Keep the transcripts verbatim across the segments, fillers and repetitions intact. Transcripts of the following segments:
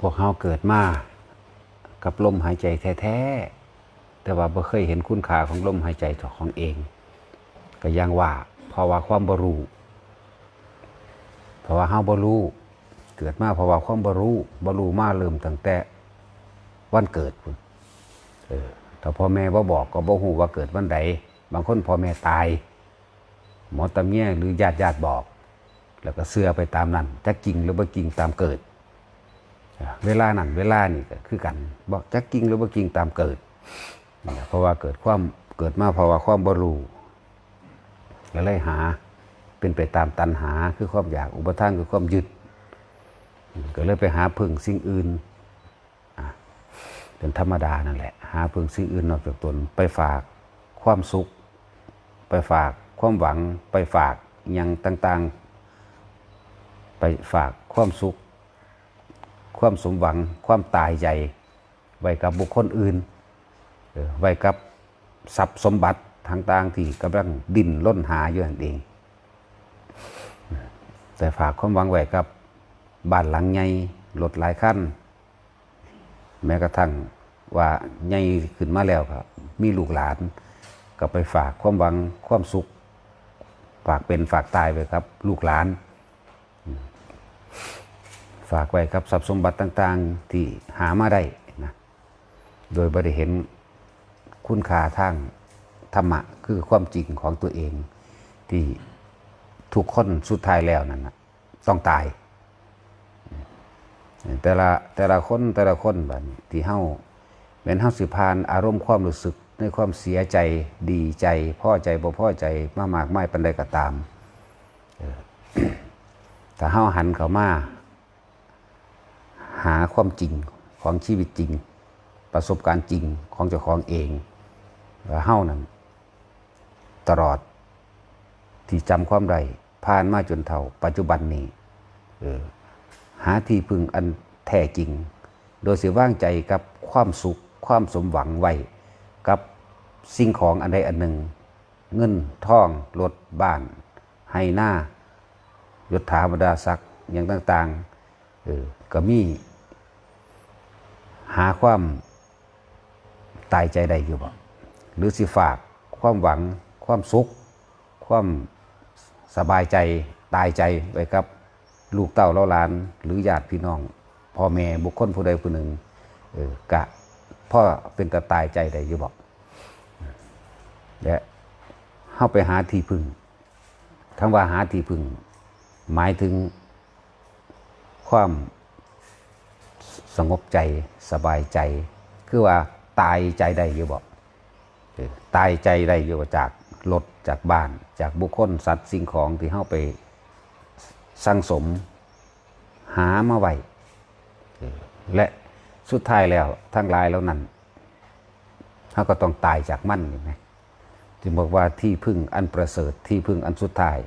พวกเฮาเกิดมากับลมหายใจแท้ๆ แต่ว่าบ่เคยเห็นคุณค่าของลมหายใจเจ้าของเอง ก็อย่างว่า เพราะว่าความบ่รู้ เพราะว่าเฮาบ่รู้ เกิดมาเพราะว่าความบ่รู้ บ่รู้มาเริ่มตั้งแต่วันเกิดพุ้น เออ ถ้าพ่อแม่บ่บอกก็บ่ฮู้ว่าเกิดวันใด บางคนพ่อแม่ตาย หมอตำแยหรือญาติญาติบอก แล้วก็เชื่อไปตามนั้น จักจริงหรือบ่จริงตามเกิด อ่ะ เวลานั้นเวลานี้ก็คือกัน บ่จักจริงหรือบ่จริงตามเกิด เพราะว่าเกิดความ เกิดมาเพราะว่าความบ่รู้ ก็เลยหา เป็นไปตามตัณหา คือความอยาก อุปาทาน คือความยึด ก็เลยไปหาพึ่งสิ่งอื่น อ่ะ เป็นธรรมดานั่นแหละ หาพึ่งสิ่งอื่นนอกจากตน ไปฝากความสุข ไปฝากความหวัง ไปฝากหยังต่างๆ ไปฝากความสุข ความสมหวัง ความตายใจ ไว้กับบุคคลอื่น เออ ไว้กับทรัพย์สมบัติต่างๆ ที่กำลังดิ้นรนหาอยู่นั่นเอง แต่ฝากความหวังไว้กับบ้านหลังใหญ่ รถหลายคัน แม้กระทั่งว่าใหญ่ขึ้นมาแล้วก็มีลูกหลาน ก็ไปฝากความหวังความสุข ฝากเป็นฝากตายไว้กับลูกหลาน ฝากไว้กับทรัพย์สมบัติต่างๆ ที่หามาได้นะ โดยบ่ได้เห็นคุณค่าทางธรรมะ คือความจริงของตัวเอง ที่ทุกคนสุดท้ายแล้วนั่นนะ ต้องตาย แต่ละ แต่ละคน แต่ละคนบัดนี้ที่เฮา แม่นเฮาสิผ่านอารมณ์ความรู้สึกในความเสียใจ ดีใจ พอใจ บ่พอใจ มามากมายปานใดก็ตาม เออ ถ้าเฮาหันเข้ามา หาความจริงของชีวิตจริง ประสบการณ์จริงของเจ้าของเอง ว่าเฮานั้น ตลอดที่จำความได้ ผ่านมาจนเฒ่าปัจจุบันนี้ เออ หาที่พึ่งอันแท้จริง โดยสิวางใจกับความสุข ความสมหวังไว้ กับสิ่งของอันใดอันหนึ่ง เงินทอง รถ บ้าน ไฮ่นา ยศถาบรรดาศักดิ์ อย่างต่างๆ เออ ก็มี หาความตายใจได้อยู่บ่ หรือสิฝากความหวัง ความสุข ความสบายใจ ตายใจไว้กับลูกเต้าเหล่าหลาน หรือญาติพี่น้อง พ่อแม่บุคคลผู้ใดผู้หนึ่ง เออ กะพอเป็นตาตายใจได้อยู่บ่ และเฮาไปหาที่พึ่ง ทั้งว่าหาที่พึ่ง หมายถึงความสงบใจ สบายใจ คือว่าตายใจได้อยู่บ่ เออ ตายใจได้อยู่บ่ จากรถ จากบ้าน จากบุคคล สัตว์ สิ่งของที่เฮาไปสั่งสม หามาไว้ เออ และสุดท้ายแล้วทั้งหลายเหล่านั้น เฮาก็ต้องตายจากมัน เห็นไหม จึงบอกว่าที่พึ่งอันประเสริฐ ที่พึ่งอันสุดท้าย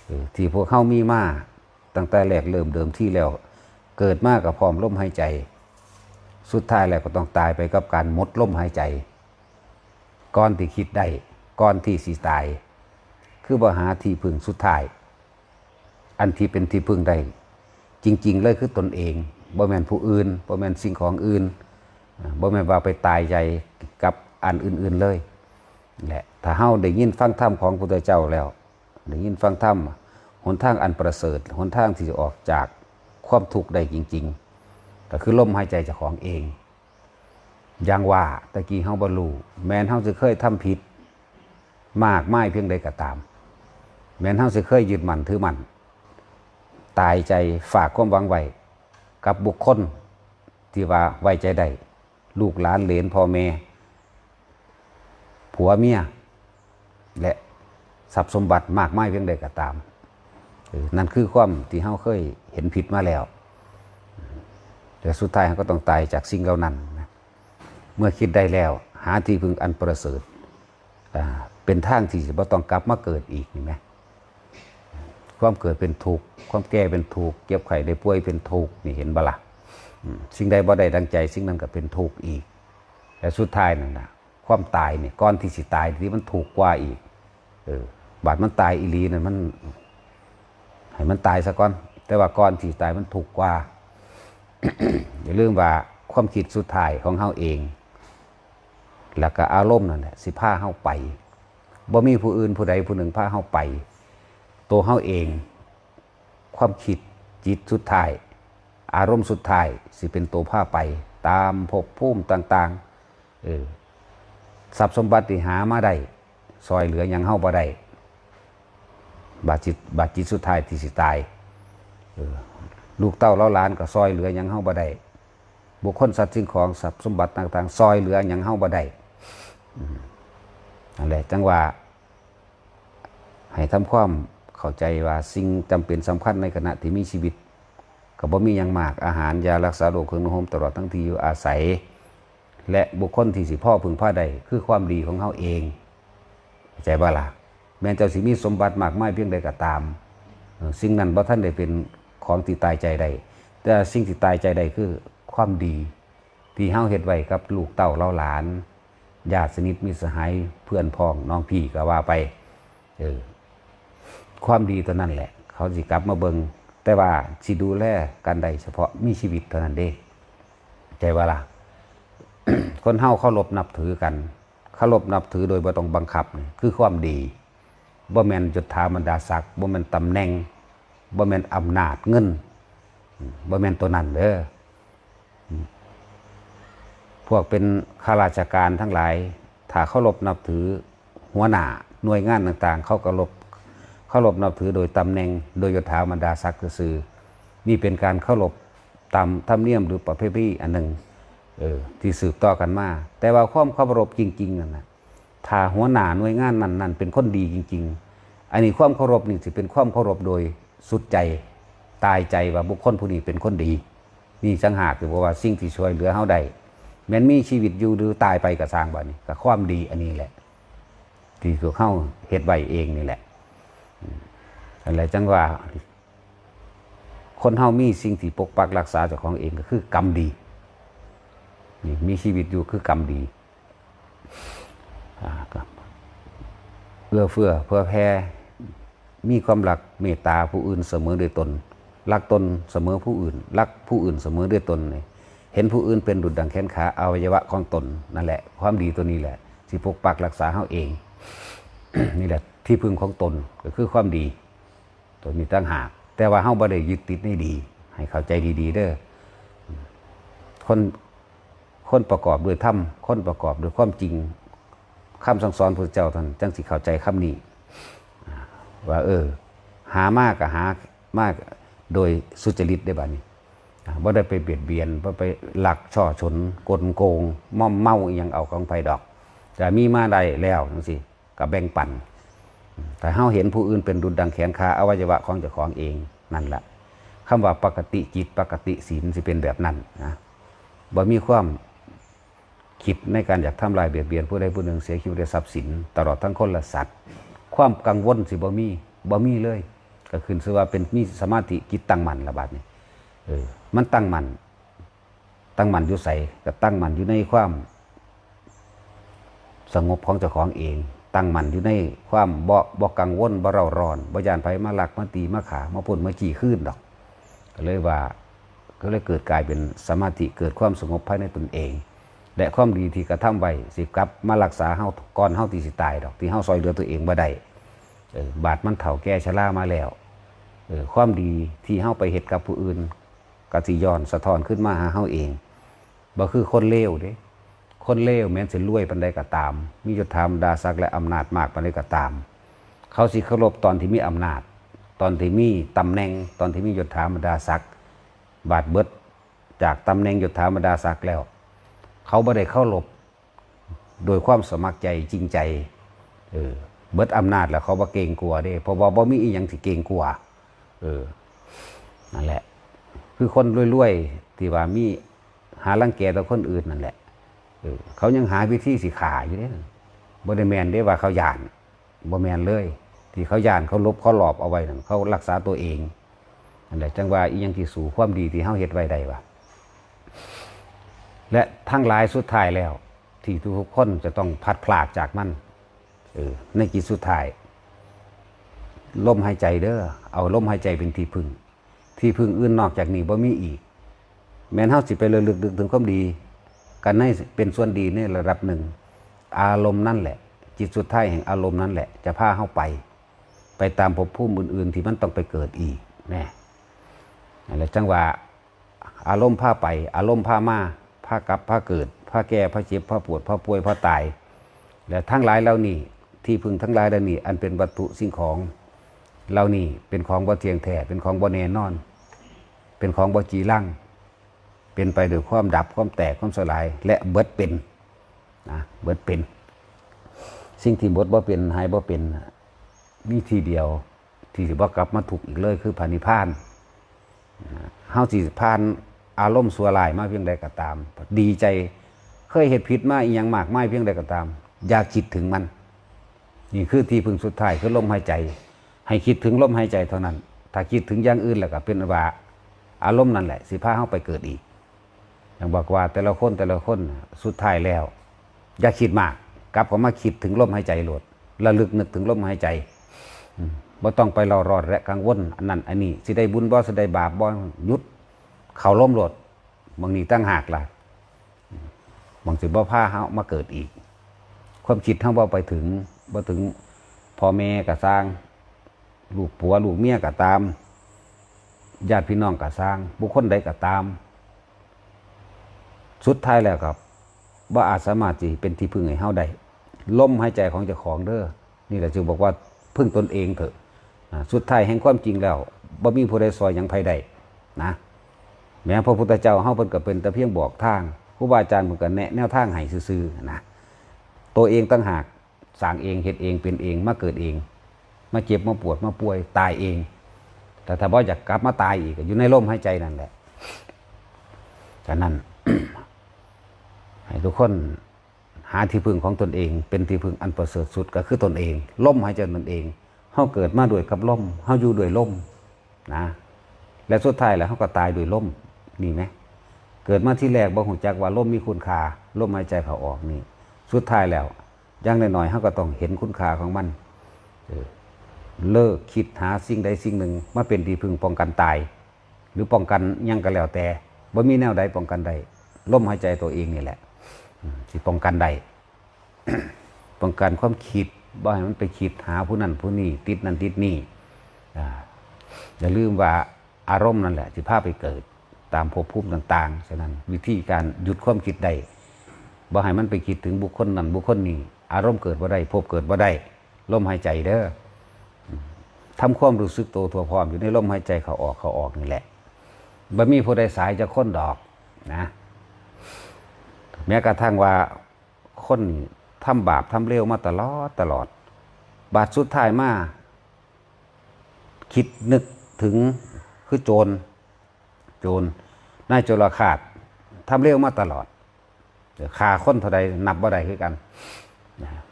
เออ ที่พวกเฮามีมาตั้งแต่แรกเริ่มเดิมทีแล้ว เกิดมาก็พร้อมลมหายใจ สุดท้ายแล้วก็ต้องตายไปกับการหมดลมหายใจ ก่อนที่คิดได้ ก่อนที่สิตาย คือบ่หาที่พึ่งสุดท้าย อันที่เป็นที่พึ่งได้จริงๆเลยคือตนเอง บ่แม่นผู้อื่น บ่แม่นสิ่งของอื่น อ่า บ่แม่นว่าไปตายใจกับอันอื่นๆเลย และถ้าเฮาได้ยินฟังธรรมของพระพุทธเจ้าแล้ว ได้ยินฟังธรรม หนทางอันประเสริฐ หนทางที่จะออกจากความทุกข์ได้จริงๆ ก็คือลมหายใจเจ้าของเอง อย่างว่าตะกี้เฮาบ่รู้ แม้นเฮาสิเคยทำผิดมากมายเพียงใดก็ตาม แม้นเฮาสิเคยยึดมั่นถือมั่น ตายใจฝากความหวังไว้กับบุคคลที่ว่าไว้ใจได้ ลูกหลานเหลนพ่อแม่ ผัวเมีย และทรัพย์สมบัติมากมายเพียงใดก็ตาม เออ นั่นคือความที่เฮาเคยเห็นผิดมาแล้ว แต่สุดท้ายเฮาก็ต้องตายจากสิ่งเหล่านั้นนะ เมื่อคิดได้แล้ว หาที่พึ่งอันประเสริฐ อ่า เป็นทางที่จะบ่ต้องกลับมาเกิดอีก เห็นไหม ความเกิดเป็นทุกข์ ความแก่เป็นทุกข์ เจ็บไข้ได้ป่วยเป็นทุกข์ นี่เห็นบ่ล่ะ อืม สิ่งใดบ่ได้ดังใจ สิ่งนั้นก็เป็นทุกข์อีก และสุดท้ายนั่นน่ะ ความตายนี่ ก่อนที่สิตายที่มันทุกข์กว่าอีก เออ บาดมันตายอีหลีนั่นมัน ให้มันตายซะก่อน แต่ว่าก่อนที่ตายมันทุกข์กว่า อย่าลืมว่าความคิดสุดท้ายของเฮาเอง แล้วก็อารมณ์นั่นแหละสิพาเฮาไป บ่มีผู้อื่นผู้ใดผู้หนึ่งพาเฮาไป ตัวเฮาเอง ความคิดจิตสุดท้าย อารมณ์สุดท้ายสิเป็นตัวพาไป ตามภพภูมิต่างๆ เออ ทรัพย์สมบัติที่หามาได้ ซอยเหลือหยังเฮาบ่ได้ บาดจิตบาดจิตสุดท้ายที่สิตาย เออ ลูกเต้าเหล่าหลานก็ซอยเหลือหยังเฮาบ่ได้ บุคคลสัตว์สิ่งของทรัพย์สมบัติต่างๆ ซอยเหลือหยังเฮาบ่ได้ อืม นั่นแหละ จั่งว่า ให้ทำความเข้าใจว่าสิ่งจำเป็นสำคัญในขณะที่มีชีวิต ก็บ่มีหยังมาก อาหาร ยารักษาโรค เครื่องนุ่งห่ม ตลอดทั้งที่อยู่อาศัย และบุคคลที่สิพอพึ่งพาได้ คือความดีของเฮาเอง เข้าใจบ่ล่ะ? แม้นเจ้าสิมีสมบัติมากมายเพียงใดก็ตาม เอ่อ สิ่งนั้นบ่ทันได้เป็นของที่ตายใจได้ แต่สิ่งที่ตายใจได้คือความดี ที่เฮาเฮ็ดไว้กับลูกเต้าเหล่าหลาน ญาติสนิทมิตรสหาย เพื่อนพ้องน้องพี่ก็ว่าไป เออ ความดีตัวนั้นแหละ เขาสิกลับมาเบิ่ง แต่ว่าสิดูแลกันได้เฉพาะมีชีวิตเท่านั้นเด้ ใจว่าล่ะ คนเฮาเคารพนับถือกัน เคารพนับถือโดยบ่ต้องบังคับนี่คือความดี บ่แม่นยศถาบรรดาศักดิ์ บ่แม่นตำแหน่ง บ่แม่นอำนาจเงิน อืม บ่แม่นตัวนั้นเด้อ อืม พวกเป็นข้าราชการทั้งหลาย ถ้าเคารพนับถือหัวหน้าหน่วยงานต่างๆ เขาเคารพ เคารพนับถือโดยตำแหน่ง โดยยศถาบรรดาศักดิ์ซื่อๆ นี่เป็นการเคารพตามธรรมเนียมหรือประเพณีอันหนึ่ง เออ ที่สืบต่อกันมา แต่ว่าความเคารพจริงๆ นั่นน่ะ ถ้าหัวหน้าหน่วยงานนั้นๆ เป็นคนดีจริงๆ อันนี้ความเคารพนี่สิเป็นความเคารพโดยสุดใจ ตายใจว่าบุคคลผู้นี้เป็นคนดี นี่ต่างหากที่บอกว่าสิ่งที่ช่วยเหลือเฮาได้ แม้นมีชีวิตอยู่หรือตายไปก็ซ่าง บัดนี้ก็ความดีอันนี้แหละ ที่พวกเฮาเฮ็ดไว้เองนี่แหละ อืม อันใดจั่งว่า คนเฮามีสิ่งที่ปกปักรักษาเจ้าของเองก็คือกรรมดี นี่มีชีวิตอยู่คือกรรมดี อ่า ก็เอื้อเฟื้อเผื่อแผ่ มีความรักเมตตาผู้อื่นเสมอด้วยตน รักตนเสมอผู้อื่น รักผู้อื่นเสมอด้วยตนนี่ เห็นผู้อื่นเป็นดุจดังแขนขาอวัยวะของตน นั่นแหละ ความดีตัวนี้แหละ ที่ปกปักรักษาเฮาเอง นี่แหละที่พึ่งของตนก็คือความดี ตัวนี้ต่างหาก แต่ว่าเฮาบ่ได้ยึดติดในดี ให้เข้าใจดีๆ เด้อ คน คนประกอบด้วยธรรม คนประกอบด้วยความจริง คำสั่งสอนพระเจ้าท่านจั่งสิเข้าใจคำนี้ ว่า เออ หามาก็หามาโดยสุจริตได้บัดนี้ อ่า บ่ได้ไปเบียดเบียน บ่ไปลักฉ้อฉล กลโกง มอมเมาอิหยังเอาของไผดอก แต่มีมาได้แล้วจั่งซี้ ก็แบ่งปัน แต่เฮาเห็นผู้อื่นเป็นดุจดังแขนขาอวัยวะของเจ้าของเอง นั่นละ คำว่าปกติจิตปกติศีลสิเป็นแบบนั้นนะ บ่มีความคิดในการอยากทำลายเบียดเบียนผู้ใดผู้หนึ่งเสียชีวิตและทรัพย์สิน ตลอดทั้งคนและสัตว์ ความกังวลสิบ่มี บ่มีเลย ก็ขึ้นชื่อว่าเป็นมีสมาธิจิตตั้งมั่นละบาดนี้ เออ มันตั้งมั่น ตั้งมั่นอยู่ไส ก็ตั้งมั่นอยู่ในความสงบของเจ้าของเอง ตั้งมั่นอยู่ในความบ่ บ่กังวล บ่เร่าร้อน บ่ย้านไผมาลักมาตีมาฆ่า มาป้นมาจี้คืนดอก ก็เลยว่า ก็เลยเกิดกลายเป็นสมาธิ เกิดความสงบภายในตนเอง และความดีที่กระทำไว้สิกลับมารักษาเฮาก่อนเฮาที่สิตายดอก ที่เฮาซอยเหลือตัวเองบ่ได้ เออ บาดมันเฒ่าแก่ชรามาแล้ว เออ ความดีที่เฮาไปเฮ็ดกับผู้อื่น ก็สิย้อนสะท้อนขึ้นมาหาเฮาเอง บ่คือคนเลวเด้ คนเลวแม้นสิรวยปานใดก็ตาม มียศถาบรรดาศักดิ์และอำนาจมากปานใดก็ตาม เขาสิเคารพตอนที่มีอำนาจ ตอนที่มีตำแหน่ง ตอนที่มียศถาบรรดาศักดิ์ บาดเบิดจากตำแหน่งยศถาบรรดาศักดิ์แล้ว เขาบ่ได้เคารพ โดยความสมัครใจจริงใจ เออ เบิดอำนาจแล้วเขาบ่เกรงกลัวเด้ เพราะว่าบ่มีอีหยังสิเกรงกลัว เออ นั่นแหละ คือคนรวยๆ ที่ว่ามีหารังแกต่อคนอื่นนั่นแหละ เออ เขายังหาวิธีสิฆ่าอยู่เด้ บ่ได้แม่นเด้ว่าเขาย้าน บ่แม่นเลย ที่เขาย้านเขาหลบเขาหลอบเอาไว้นั่น เขารักษาตัวเอง นั่นแหละ จั่งว่าอีหยังที่สู้ความดีที่เฮาเฮ็ดไว้ได้วะ และทั้งหลายสุดท้ายแล้ว ที่ทุกคนจะต้องพลัดพรากจากมัน เออ ในจิตสุดท้าย ลมหายใจเด้อ เอาลมหายใจเป็นที่พึ่ง ที่พึ่งอื่นนอกจากนี้บ่มีอีก แม้นเฮาสิไประลึกนึกถึงความดี กันให้เป็นส่วนดีในระดับหนึ่ง อารมณ์นั่นแหละ จิตสุดท้ายแห่งอารมณ์นั่นแหละ จะพาเฮาไป ไปตามภพภูมิอื่นๆ ที่มันต้องไปเกิดอีกแน่ นั่นแหละจังว่า อารมณ์พาไป อารมณ์พามา พากลับ พาเกิด พาแก่ พาเจ็บ พาปวด พาป่วย พาตาย และทั้งหลายเหล่านี้ ที่พึ่งทั้งหลายเหล่านี้ อันเป็นวัตถุสิ่งของเหล่านี้ เป็นของบ่เที่ยงแท้ เป็นของบ่แน่นอน เป็นของบ่จีรัง เป็นไปด้วยความดับ ความแตก ความสลาย และเบิดเป็น นะ เบิดเป็น สิ่งที่หมดบ่เป็น หายบ่เป็น มีที่เดียว ที่สิบ่กลับมาทุกข์อีกเลย คือพระนิพพาน นะ เฮาสิผ่านอารมณ์ชั่วร้ายมาเพียงใดก็ตาม ดีใจ เคยเฮ็ดผิดมาอีหยังมากมายเพียงใดก็ตาม อย่าคิดถึงมัน นี่คือที่พึ่งสุดท้าย คือลมหายใจ ให้คิดถึงลมหายใจเท่านั้น ถ้าคิดถึงอย่างอื่นแล้วก็เป็นว่า อารมณ์นั่นแหละ สิพาเฮาไปเกิดอีก อย่างบอกว่าแต่ละคนแต่ละคนสุดท้ายแล้ว อย่าคิดมาก กลับเข้ามาคิดถึงลมหายใจโลด ระลึกนึกถึงลมหายใจ อืม บ่ต้องไปรอรอดและกังวล อันนั้นอันนี้ สิได้บุญบ่ สิได้บาปบ่ หยุด เข้าลมโลด บางนี้ตั้งหากล่ะ บางสิบ่พาเฮามาเกิดอีก ความคิดเฮาบ่ไปถึง บ่ถึงพ่อแม่ก็ซ่าง ลูกผัวลูกเมียก็ตาม ญาติพี่น้องก็ซ่าง บุคคลใดก็ตาม สุดท้ายแล้วครับ บ่อาจสามารถสิเป็นที่พึ่งให้เฮาได้ ลมหายใจของเจ้าของเด้อ นี่แหละจึงบอกว่าพึ่งตนเองเถอะ อ่า สุดท้ายแห่งความจริงแล้ว บ่มีผู้ใดซอยหยังไผได้นะ แม้พระพุทธเจ้าเฮาเพิ่นก็เป็นแต่เพียงบอกทาง ครูบาอาจารย์เพิ่นก็แนะแนวทางให้ซื่อๆ นะ ตัวเองต่างหาก สร้างเอง เฮ็ดเอง เป็นเอง มาเกิดเอง มาเจ็บ มาปวด มาป่วย ตายเอง แต่ถ้าบ่อยากกลับมาตายอีก ก็อยู่ในลมหายใจนั่นแหละ ฉะนั้น ให้ทุกคนหาที่พึ่งของตนเอง เป็นที่พึ่งอันประเสริฐสุดก็คือตนเอง ลมหายใจตนเอง เฮาเกิดมาด้วยกับลม เฮาอยู่ด้วยลม นะ และสุดท้ายแล้วเฮาก็ตายด้วยลม นี่ไหม เกิดมาทีแรกบ่ฮู้จักว่าลมมีคุณค่า ลมหายใจเข้าออกนี่ สุดท้ายแล้ว อย่างน้อยๆ เฮาก็ต้องเห็นคุณค่าของมัน เออ เลิกคิดหาสิ่งใดสิ่งหนึ่งมาเป็นที่พึ่งป้องกันตาย หรือป้องกันหยังก็แล้วแต่ บ่มีแนวใดป้องกันได้ ลมหายใจตัวเองนี่แหละ อืม สิป้องกันได้ ป้องกันความคิด บ่ให้มันไปคิดหาผู้นั้นผู้นี้ ติดนั่นติดนี่ อ่า อย่าลืมว่าอารมณ์นั่นแหละที่พาไปเกิดตามภพภูมิต่างๆ ฉะนั้นวิธีการหยุดความคิดได้ บ่ให้มันไปคิดถึงบุคคลนั้นบุคคลนี้ อารมณ์เกิดบ่ได้ ภพเกิดบ่ได้ ลมหายใจเด้อ ทำความรู้สึกตัวทั่วพร้อมอยู่ในลมหายใจเข้าออก เข้าออกนี่แหละ บ่มีผู้ใดสายจักคนดอกนะ แม้กระทั่งว่าคนนี่ทำบาปทำเลวมาตลอดตลอด บาดสุดท้ายมา คิดนึกถึง คือโจร โจร นายโจรฆาต ทำเลวมาตลอด ฆ่าคนเท่าใดนับบ่ได้คือกัน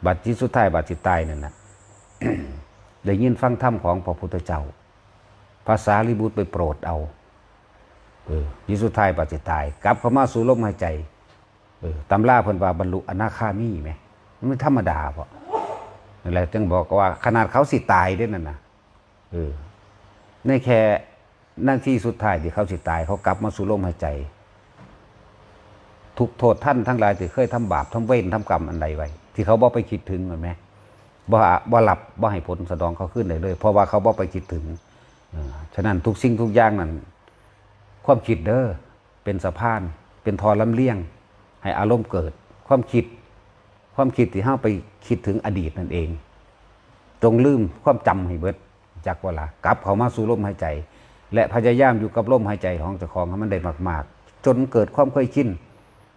บาดที่สุดท้ายบาดสิตายนั่นน่ะ ได้ยินฟังธรรมของพระพุทธเจ้า พระสารีบุตรไปโปรดเอา เออ ที่สุดท้ายบาดสิตาย กลับเข้ามาสู่ลมหายใจ เออ ตำราเพิ่นว่าบรรลุอนาคามีไหม มันธรรมดาบ่ นั่นแหละจึงบอกว่าขนาดเขาสิตายเด้นั่นน่ะ เออ ในแค่นาทีสุดท้ายที่เขาสิตาย เขากลับมาสู่ลมหายใจ ทุกข์โทษทันทั้งหลายที่เคยทำบาปทำเวรทำกรรมอันใดไว้ ที่เขาบ่ไปคิดถึงแม่นไหม บ่ บ่รับ บ่ให้ผลสนองเขาคืนได้เลย เพราะว่าเขาบ่ไปคิดถึง เออ ฉะนั้นทุกสิ่งทุกอย่างนั่น ความคิดเด้อ เป็นสะพาน เป็นท่อลำเลียง ให้อารมณ์เกิด ความคิด ความคิดที่เฮาไปคิดถึงอดีตนั่นเอง จงลืมความจำให้เบิด จักว่าละ กลับเข้ามาสู่ลมหายใจ และพยายามอยู่กับลมหายใจของเจ้าของให้มันได้มากๆ จนเกิดความเคยชิน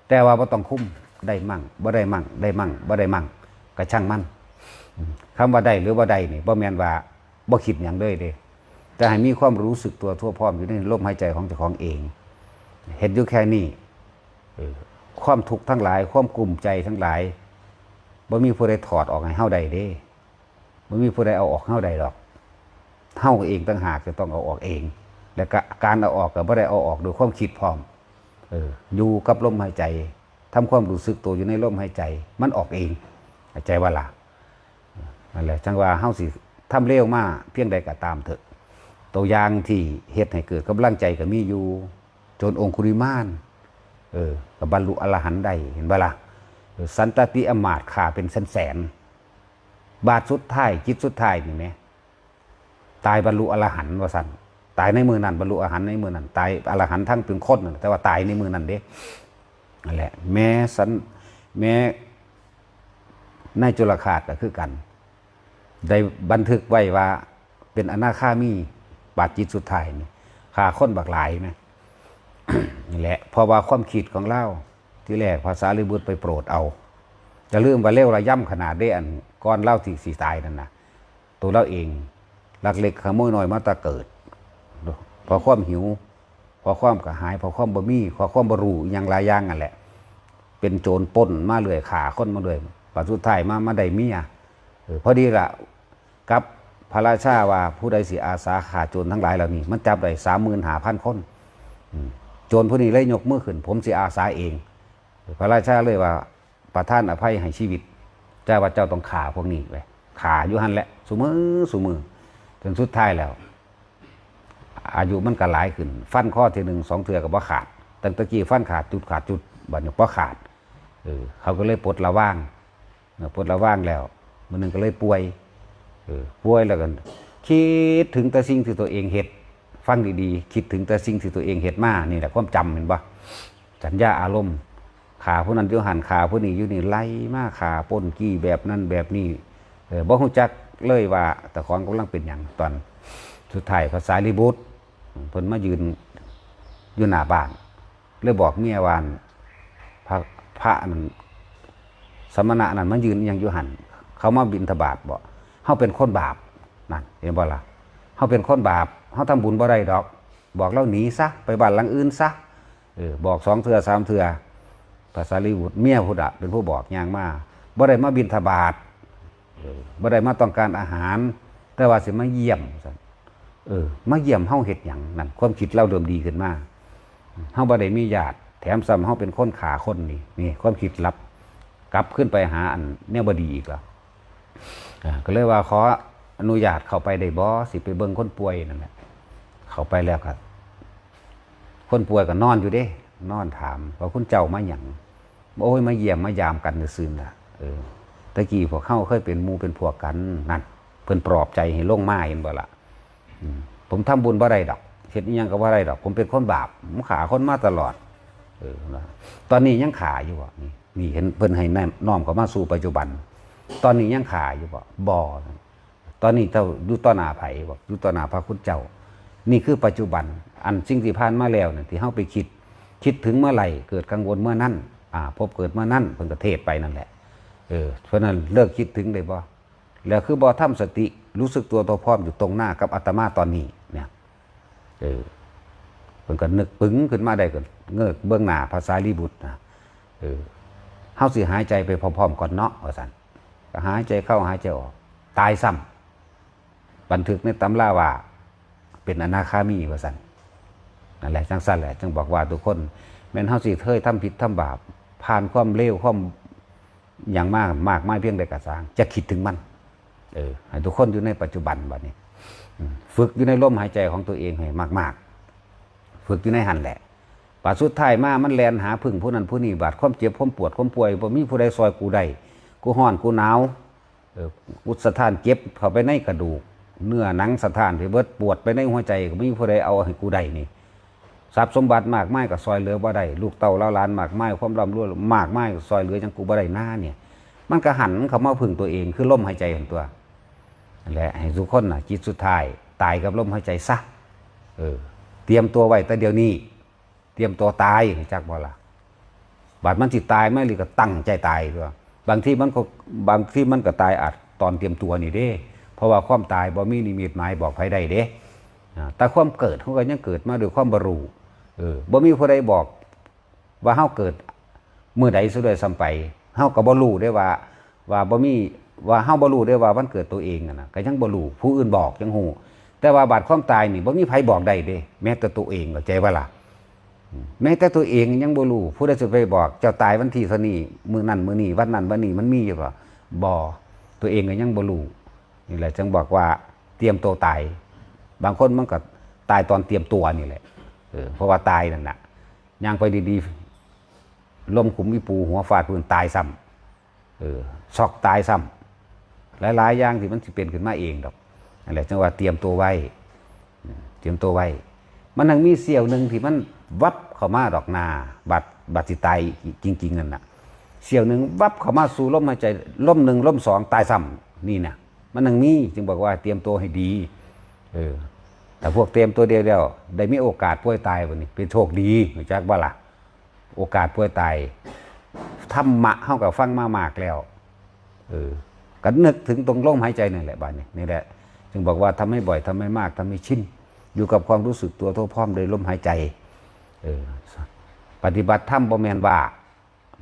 แต่ว่าบ่ต้องคุม ได้มั่ง บ่ได้มั่ง ได้มั่ง บ่ได้มั่ง ก็ช่างมัน อืม คำว่าได้หรือบ่ได้นี่ บ่แม่นว่าบ่คิดหยังเลยเด้ แต่ให้มีความรู้สึกตัวทั่วพร้อมอยู่ในลมหายใจของเจ้าของเอง เฮ็ดอยู่แค่นี้ เออ ความทุกข์ทั้งหลาย ความกลุ้มใจทั้งหลาย บ่มีผู้ใดถอดออกให้เฮาได้เด้ บ่มีผู้ใดเอาออกเฮาได้ดอก เฮาเองต่างหากจะต้องเอาออกเอง และกะ การเอาออกก็บ่ได้เอาออกโดยความคิดพร้อม เออ อยู่กับลมหายใจ ทำความรู้สึกตัวอยู่ในลมหายใจ มันออกเอง เข้าใจบ่ล่ะ นั่นแหละ จังว่าเฮาสิทำเลวมาเพียงใดก็ตามเถอะ ตัวอย่างที่เฮ็ดให้เกิดกำลังใจก็มีอยู่ โจรองคุริมาน เออ ก็บรรลุอรหันต์ได้ เห็นบ่ล่ะ เออ สันตติอำมาตย์ฆ่าเป็นแสนๆ บาดสุดท้าย จิตสุดท้ายนี่แหม ตายบรรลุอรหันต์ว่าซั่น ตายในมื้อนั้น บรรลุอรหันต์ในมื้อนั้น ตายอรหันต์ทั้งเป็นคนนั่นแหละ แต่ว่าตายในมื้อนั้นเด้ นั่นแหละ แม้สัน แม้ในจุลฆาตก็คือกัน ได้บันทึกไว้ว่าเป็นอนาคามี บาดจิตสุดท้ายนี่ ฆ่าคนบักหลายแหม นี่แหละ เพราะว่าความคิดของลาว ทีแรกพระสารีบุตรไปโปรดเอา อย่าลืมว่าเลวระยำขนาดเด้ อันก่อนลาวสิ สิตายนั่นนะ ตัวลาวเอง ลักเล็กขโมยน้อยมาแต่เกิด เพราะความหิว เพราะความกระหาย เพราะความบ่มี เพราะความบ่รู้อิหยังหลายอย่างนั่นแหละ เป็นโจรปล้นมาเรื่อย ฆ่าคนมาเรื่อย บาดสุดท้ายมา มาได้เมีย เออ พอดีละ กับพระราชาว่า ผู้ใดสิอาสาฆ่าโจรทั้งหลายเหล่านี้ มันจับได้ สามหมื่นห้าพัน คน อืม โจรผู้นี้เลยยกมือขึ้น ผมสิอาสาเอง พระราชาเลยว่า ประทานอภัยให้ชีวิต แต่ว่าเจ้าต้องฆ่าพวกนี้ไป ฆ่าอยู่หั่นแหละ ซุมื้อ ซุมื้อ จนสุดท้ายแล้ว อายุมันก็หลายขึ้น ฟันข้อทีหนึ่งสองเทื่อก็บ่ขาด ตั้งแต่กี้ฟันขาดจุดขาดจุด บัดนี้บ่ขาด เออ เขาก็เลยปลดระวาง เออ ปลดระวางแล้ว มื้อหนึ่งก็เลยป่วย เออ ป่วยแล้วก็คิดถึงแต่สิ่งที่ตัวเองเฮ็ด ฟังดีๆ คิดถึงแต่สิ่งที่ตัวเองเฮ็ดมา นี่แหละความจำ เห็นบ่ สัญญาอารมณ์ ฆ่าผู้นั้นอยู่หั่น ฆ่าผู้นี้อยู่นี่ ไล่มาฆ่าปล้นจี้แบบนั้นแบบนี้ เออ บ่ฮู้จักเลยว่าเจ้าของกำลังเป็นหยัง ตอนสุดท้ายพระสารีบุตร เพิ่นมายืนอยู่หน้าบ้าน เลยบอกเมียว่า พระ พระนั่น สมณะนั่นมายืนอิหยังอยู่หั่น เขามาบิณฑบาตบ่ เฮาเป็นคนบาป นั่น เห็นบ่ล่ะ เฮาเป็นคนบาป เฮาทำบุญบ่ได้ดอก บอกลาวหนีซะ ไปบ้านหลังอื่นซะ เออ บอกสองเทื่อสามเทื่อ พระสารีบุตร เมียพุ้นน่ะเป็นผู้บอก ย่างมา บ่ได้มาบิณฑบาต เออ บ่ได้มาต้องการอาหาร แต่ว่าสิมาเยี่ยม เออ มาเยี่ยมเฮาเฮ็ดหยัง นั่น ความคิดลาวเริ่มดีขึ้นมา เฮาบ่ได้มีญาติ แถมซ้ำเฮาเป็นคนฆ่าคนนี่ นี่ความคิดลับ กลับขึ้นไปหาอันแนวบ่ดีอีกแล้ว อ่า ก็เลยว่าขออนุญาตเข้าไปได้บ่ สิไปเบิ่งคนป่วยนั่นแหละ เข้าไปแล้วก็ คนป่วยก็นอนอยู่เด้ นอนถามว่า คุณเจ้ามาหยัง โอ้ย มาเยี่ยมมายามกันซื่อๆล่ะ เออ ตะกี้พวกเฮาเคยเป็นหมู่เป็นพวกกัน นั่น เพิ่นปลอบใจให้ลงมา เห็นบ่ล่ะ อืม ผมทำบุญบ่ได้ดอก เฮ็ดอิหยังก็บ่ได้ดอก ผมเป็นคนบาป ผมฆ่าคนมาตลอด เออ นะ ตอนนี้ยังฆ่าอยู่บ่ นี่ นี่เห็นเพิ่นให้น้อมเข้ามาสู่ปัจจุบัน ตอนนี้ยังฆ่าอยู่บ่ บ่ ตอนนี้เจ้าอยู่ต่อหน้าไผบ่ อยู่ต่อหน้าพระคุณเจ้า นี่คือปัจจุบัน อันสิ่งที่ผ่านมาแล้วเนี่ยที่เฮาไปคิด คิดถึงเมื่อไหร่ เกิดกังวลเมื่อนั้น อ่า พบเกิดเมื่อนั้น เพิ่นก็เทศน์ไปนั่นแหละ เออ เพราะนั้นเลิกคิดถึงได้บ่ แล้วคือบ่ทำสติ รู้สึกตัวทั่วพร้อมอยู่ตรงหน้ากับอาตมาตอนนี้เนี่ย เออ เพิ่นก็นึกปึงขึ้นมาได้ ก็เงือกเบิ่งหน้าพระสารีบุตรนะ เออ เฮาสิหายใจไปพร้อมๆก่อนเนาะ ว่าซั่น ก็หายใจเข้าหายใจออก ตายซ้ำ บันทึกในตำราว่า เป็นอนาคามี ว่าซั่น นั่นแหละ จั่งซั่นแหละ จึงบอกว่าทุกคน แม้นเฮาสิเคยทำผิดทำบาป ผ่านความเลว ความหยังมามากมายเพียงใดก็ตาม จะคิดถึงมัน เออ ให้ทุกคนอยู่ในปัจจุบันบัดนี้ อืม ฝึกอยู่ในลมหายใจของตัวเองให้มากๆ ฝึกอยู่ในหั่นแหละ บาดสุดท้ายมา มันแล่นหาพึ่งผู้นั้นผู้นี้ บาดความเจ็บ ความปวด ความป่วย บ่มีผู้ใดซ่อยกูได้ กูฮ้อน กูหนาว เออ กูสะท้านเจ็บเข้าไปในกระดูก เนื้อหนังสะท้านไปเบิด ปวดไปในหัวใจ ก็บ่มีผู้ใดเอาให้กูได้นี่ ทรัพย์สมบัติมากมายก็ซ่อยเหลือบ่ได้ ลูกเต้าเหล่าหลานมากมาย ความร่ำรวยมากมายก็ซ่อยเหลือหยังกูบ่ได้นาเนี่ย มันก็หันเข้ามาพึ่งตัวเอง คือลมหายใจของตัว นั่นแหละ ให้ทุกคนน่ะ จิตสุดท้าย ตายกับลมหายใจซะ เออ เตรียมตัวไว้แต่เดี๋ยวนี้ เตรียมตัวตาย รู้จักบ่ล่ะ บาดมันสิตายมาอีหลีก็ตั้งใจตายตัว บางทีมันก็ บางทีมันก็ตายอาจตอนเตรียมตัวนี่เด้ เพราะว่าความตายบ่มีนิมิตหมายบอกไผได้เด้ อ่า แต่ความเกิด เฮาก็ยังเกิดมาด้วยความบ่รู้ เออ บ่มีผู้ใดบอกว่าเฮาเกิดมื้อใดซะด้วยซ้ำไป เฮาก็บ่รู้เด้ว่า ว่าบ่มี ว่าเฮาบ่รู้เด้ว่าวันเกิดตัวเองนั่นน่ะ ก็ยังบ่รู้ ผู้อื่นบอกยังฮู้ แต่ว่าบาดความตายนี่บ่มีไผบอกได้เด้ แม้แต่ตัวเอง เข้าใจบ่ล่ะ อืม แม้แต่ตัวเองยังบ่รู้ ผู้ใดสิไปบอก เจ้าตายวันที่เท่านี้ มื้อนั้นมื้อนี้ วันนั้นวันนี้ มันมีอยู่บ่ บ่ ตัวเองก็ยังบ่รู้ นี่แหละจึงบอกว่าเตรียมตัวตาย บางคนมันก็ตายตอนเตรียมตัวนี่แหละ เออ เพราะว่าตายนั่นน่ะ ย่างไปดีๆ ล้มคุมอีปู หัวฟาดพื้น ตายซ้ำ เออ ช็อกตายซ้ำ หลายๆ อย่างที่มันสิเป็นขึ้นมาเองดอก นั่นแหละ จังว่าเตรียมตัวไว้ อืม เตรียมตัวไว้ มันยังมีเสี้ยวหนึ่งที่มันวับเข้ามาดอกนา บัด บัดสิตายจริงๆ นั่นน่ะ เสี้ยวหนึ่งวับเข้ามาสู่ลมหายใจ ลมหนึ่ง ลมสอง ตายซ้ำ นี่น่ะ มันยังมี จึงบอกว่าเตรียมตัวให้ดี เออ แต่พวกเตรียมตัวเดียวๆ ได้มีโอกาสป่วยตายบัดนี้ เป็นโชคดี รู้จักบ่ล่ะ โอกาสป่วยตาย ธรรมะเฮาก็ฟังมามากแล้ว เออ ก็นึกถึงตรงลมหายใจนั่นแหละบัดนี้ นี่แหละ จึงบอกว่าทำให้บ่อย ทำให้มาก ทำให้ชิน อยู่กับความรู้สึกตัวทั่วพร้อมโดยลมหายใจ เออ ปฏิบัติธรรมบ่แม่นว่า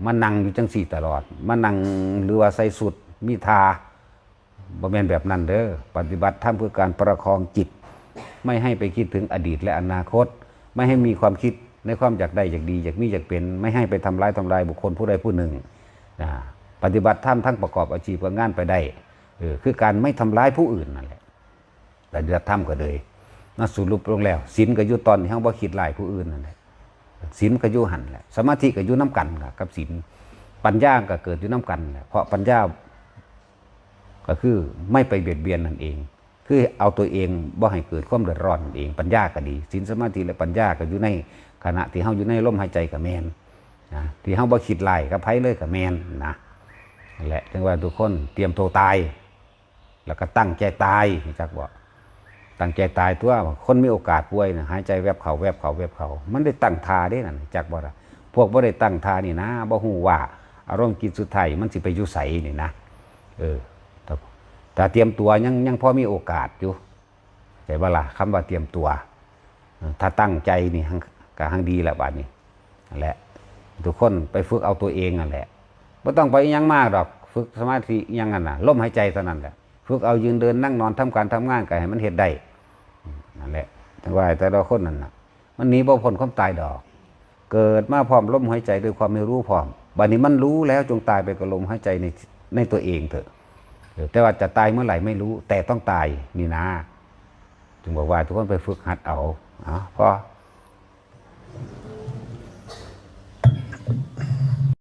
มานั่งอยู่จังซี่ตลอด มานั่งหรือว่าใส่ชุดมีท่า บ่แม่นแบบนั้นเด้อ ปฏิบัติธรรมคือการประคองจิต ไม่ให้ไปคิดถึงอดีตและอนาคต ไม่ให้มีความคิดในความอยากได้อยากดี อยากมีอยากเป็น ไม่ให้ไปทำร้ายทำลายบุคคลผู้ใดผู้หนึ่ง นะ ปฏิบัติธรรมทั้งประกอบอาชีพกับงานไปได้ เออ คือการไม่ทำร้ายผู้อื่นนั่นแหละ ปฏิบัติธรรมก็เลย มาสรุปลงแล้ว ศีลก็อยู่ตอนที่เฮาบ่คิดร้ายผู้อื่นนั่นแหละ ศีลก็อยู่หั่นแหละ สมาธิก็อยู่นำกันล่ะกับศีล ปัญญาก็เกิดอยู่นำกันแหละ เพราะปัญญา ก็คือไม่ไปเบียดเบียนนั่นเอง คือเอาตัวเองบ่ให้เกิดความเดือดร้อนนั่นเอง ปัญญาก็ดี ศีล สมาธิ และปัญญาก็อยู่ในขณะที่เฮาอยู่ในลมหายใจก็แม่นนะ ที่เฮาบ่คิดร้ายกับไผเลยก็แม่นนะ นั่นแหละ จังว่าทุกคนเตรียมตัวตาย แล้วก็ตั้งใจตาย รู้จักบ่ ตั้งใจตายตัว คนมีโอกาสป่วยน่ะ หายใจแวบเข้าแวบเข้าแวบเข้า มันได้ตั้งท่าเด้นั่น จักบ่ล่ะ พวกบ่ได้ตั้งท่านี่นะ บ่ฮู้ว่าอารมณ์จิตสุดท้ายมันสิไปอยู่ไสนี่นะ เออ ถ้า ถ้าเตรียมตัวยัง ยังพอมีโอกาสอยู่ เข้าใจบ่ล่ะ คำว่าเตรียมตัว เออ ถ้าตั้งใจนี่หั้น ก็หั้นดีแล้วบัดนี้ นั่นแหละ ทุกคนไปฝึกเอาตัวเองนั่นแหละ บ่ต้องไปอิหยังมากดอก ฝึกสมาธิอิหยังนั่นน่ะ ลมหายใจเท่านั้นแหละ ฝึกเอายืนเดินนั่งนอนทำการทำงานก็ให้มันเฮ็ดได้ นั่นแหละ จังว่าแต่ละคนนั่นน่ะ มันหนีบ่พ้นความตายดอก เกิดมาพร้อมลมหายใจด้วยความไม่รู้พร้อม บัดนี้มันรู้แล้วจงตายไปกับลมหายใจใน ในตัวเองเถอะ เออ แต่ว่าจะตายเมื่อไหร่ไม่รู้ แต่ต้องตายนี่นะ จึงบอกว่าทุกคนไปฝึกหัดเอา เอา พอ